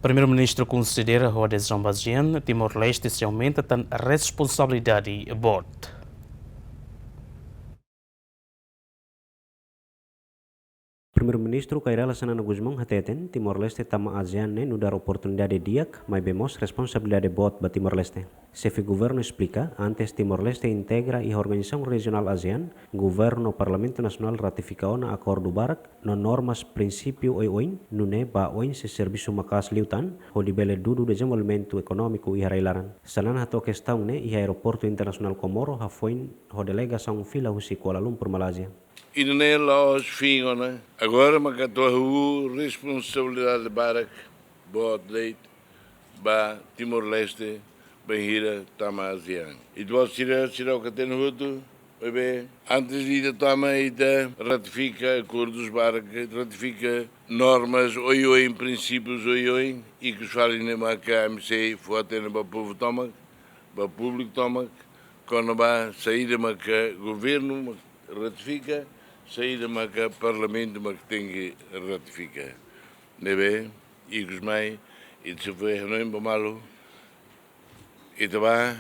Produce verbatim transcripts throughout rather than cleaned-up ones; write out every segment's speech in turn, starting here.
Primeiru-Ministru konsidera ho adezaun ba ASEAN, Timor-Leste sei aumenta tan responsabilidade boot. Primeiru-Ministru Kay Rala Xanana Gusmão hateten, Timor-Leste tama ASEAN ne'e nu'udar oportunidade di'ak, maibé mós responsabilidade boot ba Timor-Leste. Xefe Governu esplika, antes Timor-Leste integra iha organizasaun rejionál ASEAN, Governu no Parlamentu Nasionál ratifika ona akordu barak no normas prinsípiu oioin, nune'e ba oin sei servisu maka'as liután, hodi bele dudu dezenvolvimentu ekonómiku iha rai-laran. Xanana hato'o kestaun ne'e iha Aeroportu Internasionál Comoro hafoin ho delegasaun fila husi Kuala Lumpur, Malázia. Ida-ne'e la'ós fin ona, agora mak atu hahú responsabilidade barak boot de'it ba Timor-Leste bainhira tama ASEAN. Ita-boot sira, sira hotu hatene hotu, maibé antes de ita tama, ita ratifika akordus barak, ratifika normas oioin, prinsípius oioin, ikus fali ne'e maka ami sei fó hatene ba povu tomak, ba públiku tomak, kona-ba saida maka governu mak ratifika, saida maka parlamentu mak tenke ratifika. Ne'ebé, ikus mai, ita sei fó hanoin ba malu, ita bá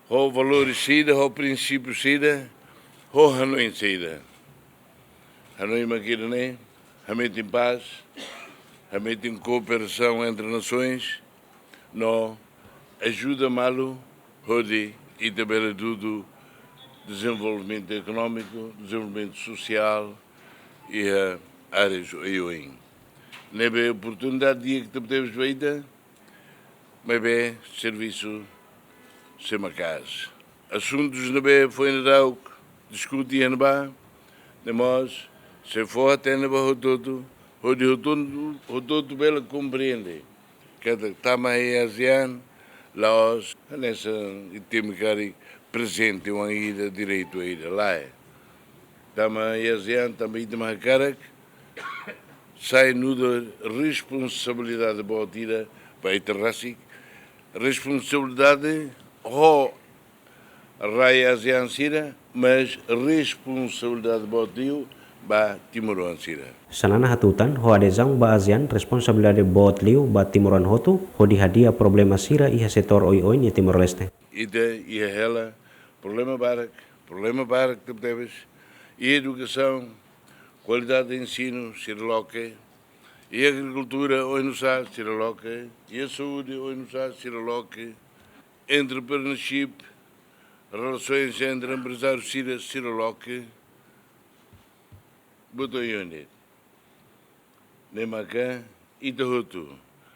ho valór saida, ho prinsípiu saida, ho hanoin saida. Hanoin mak ida-ne'e, hametin pás, hametin kooperasaun entre nasoens, no ajuda malu hodi ita bele dudu dezenvolvimentu ekonómiku, dezenvolvimentu sosiál iha áreas oioin. Ne'ebé oportunidade di'ak tebetebes ba ita, maibé servisu sei maka'as. Asuntus ne'ebé foin daudauk diskute iha ne'ebá, ne'e mós sei fó hatene ba hotu-hotu, hodi hotu-hotu, hotu-hotu bele komprende katak tama iha ASEAN la'ós hanesan ita temi karik prezente, oan ida, direitu ida, lae. Tama iha ASEAN tanba ita mak hakarak sai nu'udar responsabilidade boot ida ba ita rasik, responsabilidade ho rai ASEAN sira, mas responsabilidade boot liu ba timoroan sira. Xanana hatutan, ho adezaun ba ASEAN, responsabilidade boot liu ba timoroan hotu, hodi hadi'a problema sira iha setór oioin iha Timor-Leste. Ita iha hela problema barak, problema barak tebetebes, iha edukasaun, kualidade ensinu sira loke, iha agrikultura oinsá sira loke, iha saúde oinsá sira loke, entrepreneurship, relasoens entre emprezáriu sira, sira loke, buat oioin de'it. Ne'e maka ita hotu,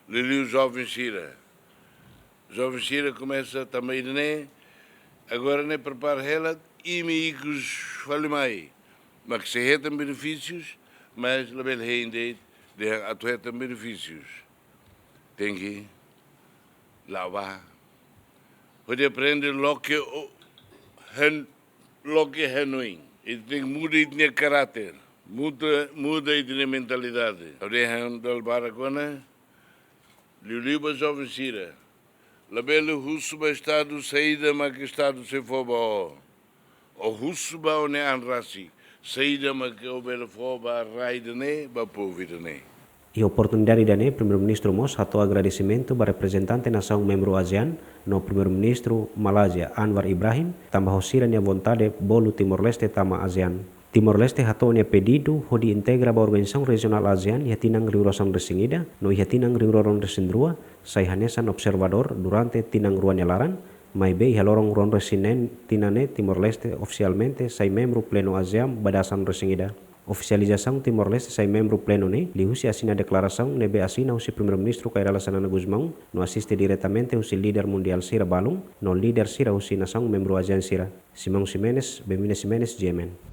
liuliu joven sira. Joven sira komesa tama ida-ne'e, agora ne'e prepara hela, imi ikus fali mai mak sei hetan benefísius, mas labele hein de'it dehan atu hetan benefísius. Tenke la'o bá hodi aprende loke o-, han-, loke hanoin. Ita tenke muda ita-nia karáter, muda, muda ita-nia mentalidade. Ha'u dehan dala barak ona, liuliu ba joven sira, labele husu ba Estadu saida mak Estadu sei fó ba ó. Ó husu ba ó-nia an rasik, saida mak ó bele fó ba rai ida-ne'e, ba povu ida-ne'e. Iha oportunidade ida-ne'e, Primeiru-Ministru mós hato'o agradesimentu ba reprezentante nasaun membru ASEAN no Primeiru-Ministru Malázia, Anwar Ibrahim, tanba ho sira-nia vontade bolu Timor-Leste tama ASEAN. Timor-Leste hato'o nia pedidu hodi integra ba organizasaun rejionál ASEAN iha tinan rihun rua atus resin ida, no iha tinan rihun rua atus resin rua, sai hanesan observadór durante tinan rua nia laran, maibé iha loron rua atus resin neen tinan ne'e Timor-Leste ofisialmente sai membru plenu ASEAN ba dasan resin ida. Ofisializasaun Timor-Leste sai membru plenu ne'e liuhusi asina deklarasaun ne'ebé asina husi Primeiru-Ministru Kay Rala Xanana Gusmão, no asiste diretamente husi líder mundiál sira balun, no líder sira husi nasaun membru ASEAN sira. Simão Ximenes, Benvina Ximenes, G M N.